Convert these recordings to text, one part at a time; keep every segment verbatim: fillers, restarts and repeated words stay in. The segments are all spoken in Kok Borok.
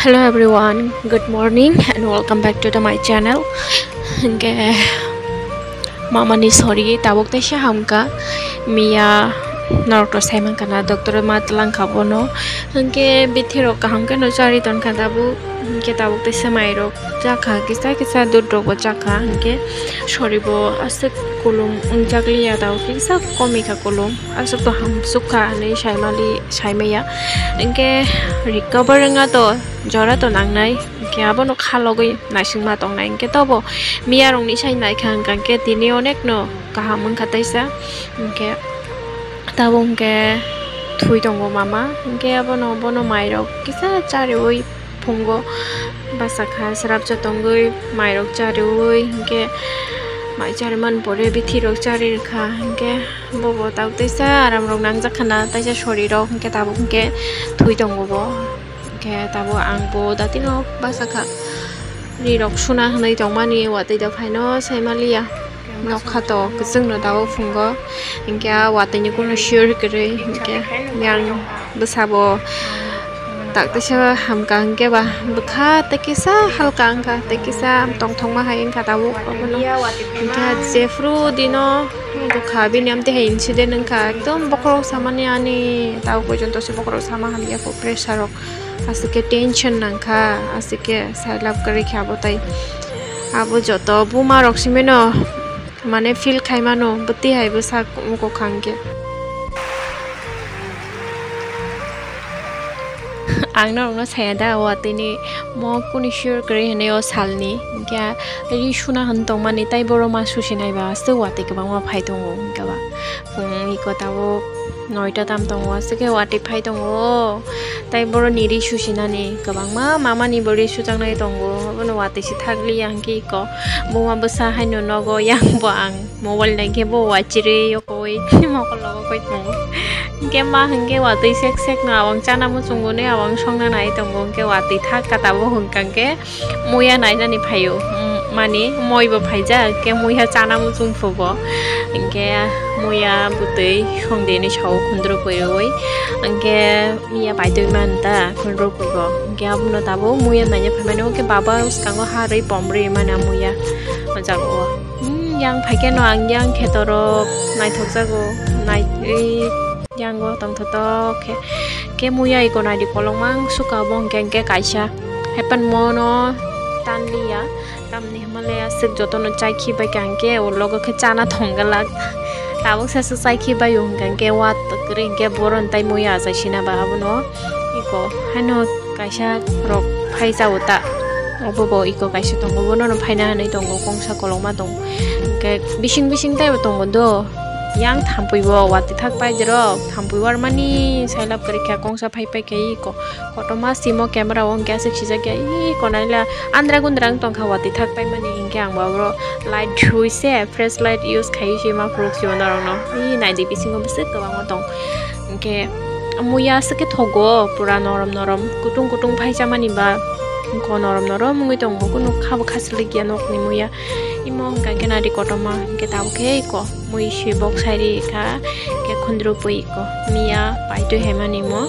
Hello everyone, good morning and welcome back to the my channel. Hingke mamani sori tabuk teisa hamka miya norok to sai mankha na doctor ma tlang kha bono. Hingke bithi rok kaham khe no chari ton kha tabuk. Hingke tabuk teisa mai rok chakha kisa kisa dud rok bo chakha hingke sori bo aswk kulum wngjak liya tabuk kisa komi kha kulum. Aswk to hamsuk kha hinwi saimali saimaya. Hingke recover wngya to jora to nangnai. Hingke abono khalogwi naisingma tongnai. Hingke tobo miyarokni sai naikha hingka hingke tini onekno kaham wngkha teisa. Hingke tabuk hingke thwi tongo mama. Hingke abono bono mairok kisa chariwi phungo basa kha srapsa tongwi mairok chariwi hingke mai chariman pore bithi rok chari rwkha hingke bobo tabuk teisa aram rok nangjak khana teisa sori rok hingke tabuk hingke thwi tongo bo hingke tabuk ang bo datino basa kha ri rok suna hinwi tongmani watwi da phaino saimaliya. Nokha to kwchwngno tabuk phungo, hingke a watwi ni kunu sure kwrwi, hingke yang bwsabo tak teisa hamka, hingke ba bwkha tei kisa halka wngkha, tei kisa tongthokma hai wngkha tabuk obono. Hingke jephru dino bwkha bini amtwi hai incident wngkha, ekdom bokhorok samani ani tabuk porjonto se bokhorok sama hamya kho pressure rok. Aswk khe tension nangkha, aswk khe sailab kwrwi khe abo tai. Abo joto buma rok simi no mane feel khai mano, bwtwi hai bwsa mukukhang khe. Ang norokno saya da, o watwi ni mo kuni sure kwrwi hinwi o salni, hingkhe ri suna hwn tongmani, tei borok ma susi nai ba, aswk watwi kwbangma phai tongo, hingkhe ba. Phung iko tabuk noita tam tongo, aswk khe watwi phai tongo. Tai boroni ri susinani kwbangma mamani bo ri sujaknai tongo. Abono watwi se thakliya hwnkhe iko buma bwsa haino nogo, yang bo ang mobile naikhe bo wachirwi yokoi mokol logo koi tongo. Hwnkhe ma hwnkhe watwi sek sek no awang chana muchungo nai awang songna nai tongo, hwnkhe watwi thak ka tabuk hwnkha hwnkhe. Muya nainani phaio, mm, mani moi bo phaijak, hwnkhe muya chana muchung phugo, hwnkhe muya bwtwi songdini sao khundruk kwrwi, hwnkhe miya paitwi manta khundruk phugo, hwnkhe abono tabuk muya naina phaimani, hwnkhe baba swkango harwi pomrwi mani muya o jaga o. Hmm, yang phaikhe no ang yang khetorok naithokjago, nai-, ei, Yango tongthotok khe, khe muya iko naidi kolokma ang suka bo hwnkhe hwnkhe kaisa. Haipan mono tanliya, tamni hwnmale aswk jotono chai khibai ka hwnkhe o logo khe chana thonggalak. Tabuk sasa chai khibai o hwnkha hwnkhe wa kwrwi hwnkhe boron tai muya achai sina ba abono iko haino kaisa rok phai cha o ta. Obo bo iko kaisa tongo, bono no phaina hinwi tongo, kongsa kolokma tongo. Hwnkhe bising bising taibo tongo do. Yang thampui bo watwi thak pai dirok, thampui warmani sailab kwrwi kha, kongsa phai pai kha iko. Kotorma simo camera o hwnkhe aswk sijak ya, iko naila andra gundra wng tongkha watwi thak paimani, hinkhe ang bo aboro light rwi se, fresh light use khai se ma phuru sio norokno. Ih, naidi bisingo bwswk kwbangma tong. Hinkhe muya aswk khe thogo, pura norom norom, kutung kutung phai chamani ba, iko norom norom wngwi tongo, kunu khabo khaslik ya nokni muya. Imo hwnkha khe nari kotorma, hinkhe tabuk khe iko mui sibok sairi kha, khe khundru pui iko miya paitwi haimani mo.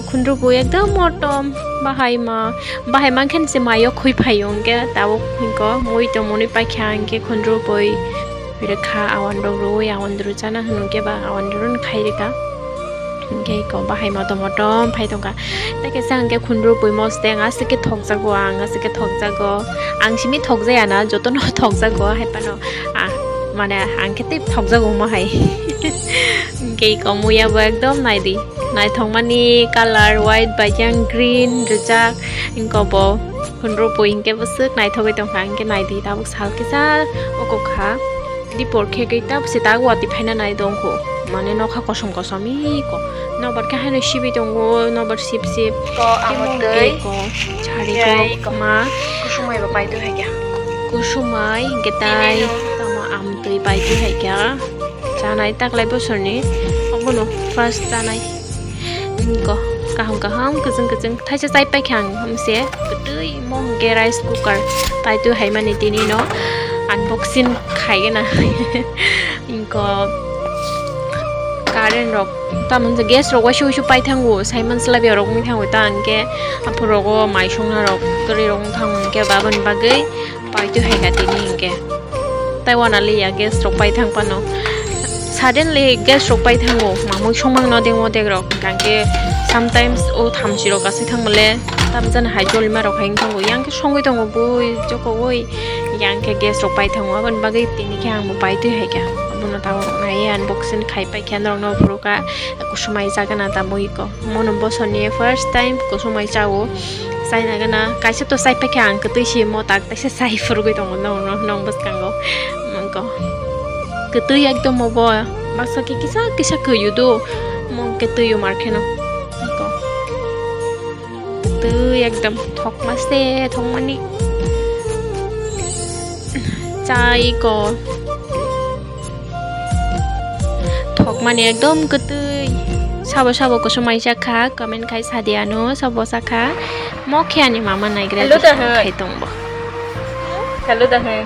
Khundru pui ekdom motom, bahai ma, bahai mankhe se mayo khui phaio, hinkhe tabuk iko mui tongmani paikha, hinkhe khundru pui rwkha, awan rok rwui, awan rw chana hwnwi khe ba awan rw khai rwkha. Hwnkhe iko bahai motom motom phai tongkha. Tei kaisa hwnkhe khundru pui mosteng aswk khe thokjago ang, aswk khe thokjago. Ang simi thokjaya na, jotono thokjago, hai phano, ah, mane ang khe tei thokjago omo hai. Hwnkhe iko muya bo ekdom naidi. Naithokmani colour white bai yang green rijak. Iko bo khundru pui hwnkhe bwswk naithogwi tongkha, hwnkhe naidi tabuk sal kisa oko kha. Dipor khe khe ta bwswk ta watwi phaina nai tongkho. Mane nokha kosom kosom iko. Nobar khe haino sibwi tongo, nobar sip sip. Ko amo tei. Ko chari ko ma. Kusumai bo paitwi hai kya. Kusumai hwnkhe tai tamo amtwi paitwi hai kya. Chanai taklai bosorni. Obono first chanai. Ko kaham kaham kwchwng kwchwng. Thaisa chai paikha ang, hamse kwtwi mo hwnkhe rice cooker paitwi haimani tini no unboxing khaigena. Ko Current rok, tamo gas rok waisa waisa pai thango, Simon Slabia rok wng thango, ta hwnkhe aphuru rogo mai songna rok kwrwi rok wng thango, hwnkhe baboni bagwi paitwi hai kha tini hwnkhe. Tai wana liya gas rok pai thang phano. Suddenly gas rok pai thango, mamui songmang no deng o dek rok, hwnkhe sometimes o thamchi rok asai thang bole, tam jani hai jolima rok hai wng thango, yang khe songwi tongo bui jokogwi, yang khe gas rok pai thango, aboni bagwi tini khe ang bo paitwi hai kha. Abono tabuk nai unboxing khai pai khe norokno phuru kha, kusumai chagana tabuk iko. Mono bosoni first time kusumai chao. Chaina gana kaisa to chai paikha ang kwtwi si mo tak taisa chai phurgwi tongo nong nong bwskango. Mangko kwtwi ekdom obo baksa khe kisa kisa kwyu do mo khe twiyo mar kheno. Mangko kwtwi ekdom thokma se thokmani chai ko. Thokmani ekdom kwtwi. Sabo sabo kusumai chakha, comment khai sadi ano, sabo sakha. Mo khe ani mama naigra Hello, di Dahoi. Khai tongbo. Hello, Dahoi.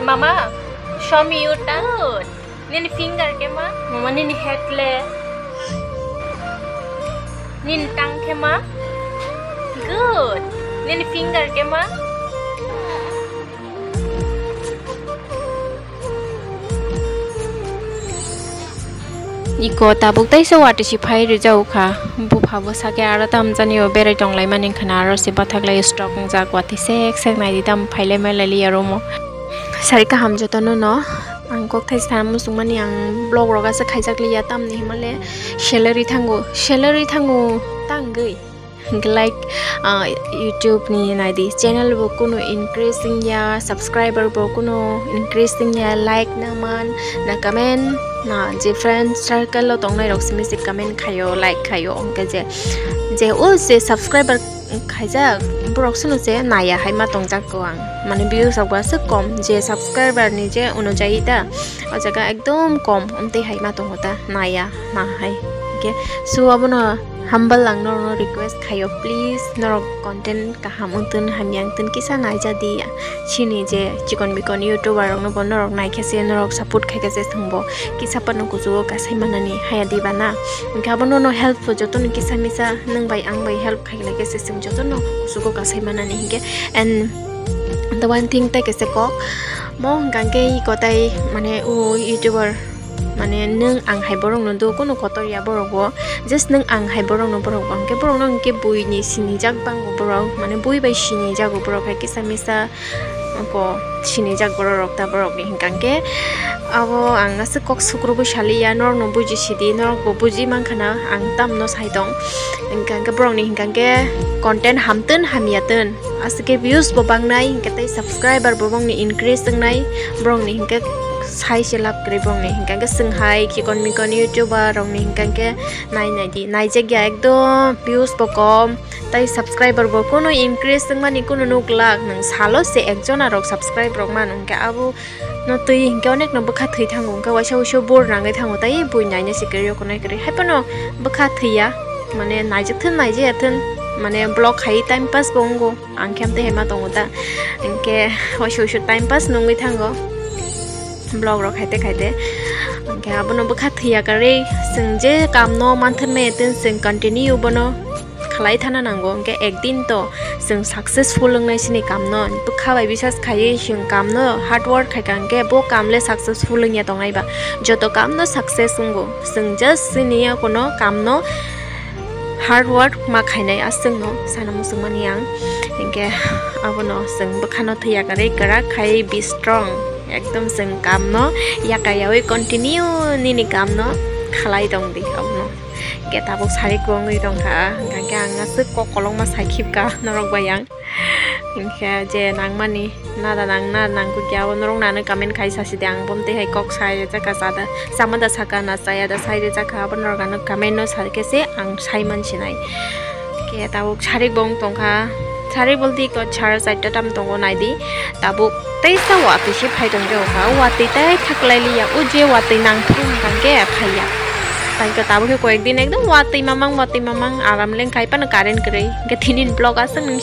Mama, show me your tongue. Nini finger khe ma? Mama, nini head le? Nini tongue khe ma? Good. Nini finger khe ma? Iko tabuk taisa watwi si phai rijao kha. Bupha bo sake aro tam jani o berai tong lai mani khna aro se bathak lai stock wngjak watwi sek sek nai di tam phai lai mai lai liya romo. Sari kaham jotono no ang kok thai sana muchung mani ang vlog rok asa khaijak liya tamni himale salary thango salary thango tangwi. Hwnkhe like, ah, YouTube ni naidi channel bo kunu increase wngya, subscriber bo kunu increase wngya, like na man, na comment, na je friend circle o tongnai rok simi se comment khaio, like khaio, hwnkhe je, je o je subscriber khaijak borok sunu se naiya hai ma tongjak ko ang, mane views rok bo aswk kom, je subscriber ni je onujayi ta o jaga ekdom kom, omtwi hai ma tongo ta naiya ma hai, hwnkhe so abono. Humble ang norokno request khaio, please, norok content kaham wngtun, hamya wngtun, kisa naijadi. Chini je chikon mikon YouTuber rokno bo norok naikhe se, norok support khaikhe se, thwngbo kisa phano kuchugo kasai manani haya diba na. Hwnkhe abo nono help bo jotono kisa misa nwng bai ang bai help khaikhe se, chwng jotono kuchugo kasai manani hinkhe. And the one thing tai kaisa kok, mo hwnkha khe iko tai mane o YouTuber. Mane nwng ang hai borokno do, kunu kotor ya borok bo, just nwng ang hai borokno, borok bo hwnkhe borokno hwnkhe buini sinijak bango borok, mane bui bai sinijago borok hai kisa misa ko sinijak borok rok ta borokni hwnkha hwnkhe abo ang aswk kok sukrubui saliya, norokno buji sidi, norok bo buji mankha na ang tamno sai tong, hwnkha hwnkhe borokni hwnkha hwnkhe content hamtun hamyatun. Aswk khe views bo bangnai, hwnkhe tei subscriber bo bongni increase wngnai, borokni hwnkhe sai se lab kwrwi bongni, hwnkhe chwng hai chikon mikon YouTuber rokni hwnkhe nai nai di, naijak ya ekdom views bo kom, tei subscriber bo kunu increase wngmani kunu nuk lak, nwng salo se ekjona rok subscribe rok mano, hwnkhe abo. No twi hinkhe onek no bwkha thwi thango, hinkhe waisa waisa bor nangwi thango, tai bui naina se kwrwi o, kwrwi kwrwi hai phano bwkha thwiya, mane naijak thun naijaya thun, mane vlog khai time pass bo wngo, ang khe amtwi hai ma tongo ta, hinkhe waisa waisa time pass nungwi thango vlog rok khaite khaite, hinkhe abono bwkha thwiya kwrwi, chwng je kam no manthar maya tun chwng continue bono. Khlai thana nango, hwnkhe ekdin to chwng successful wngnai chini kamno. Bwkha bai bisas khaiwi chwng kamno hard work khaikha, hwnkhe bo kam le successful wngya tongnai ba. Joto kamno success wngo, chwng just chini ya kono kamno hard work ma khainai, aswkno sana muchungmani ang. Hwnkhe abono chwng bwkhano thwiya kwrwi kwrak khai be strong. Ekdom chwng kamno yaka yawi continue nini kamno khlai tong di abono. Hwnkhe tabuk sarik bo wngwi tongkha, hwnkhe ang aswk kok kolokma sai khibka norok bai ang. Hwnkhe je nangmani nada nang nada nang kukya o norok nano comment khai sasi de, ang bomtwi hai kok sai rwjak kha, chama da saka na chaya da sai rwjak kha, abo norok ano comment no sai khe se ang sai man sinai. Hwnkhe tabuk sarik bo wng tongkha, sarik bolti ko sara charta tam tongo naidi. Tabuk teisa watwi se phai tong jago kha, o watwi tai thaklai liya, o je watwi nang thung hwnkhe phaiya. Tangkhe tabuk khe koyek din ekdom watwi mamang watwi mamang aram leng khai phano current kwrwi, hwnkhe tini vlog aswk nung.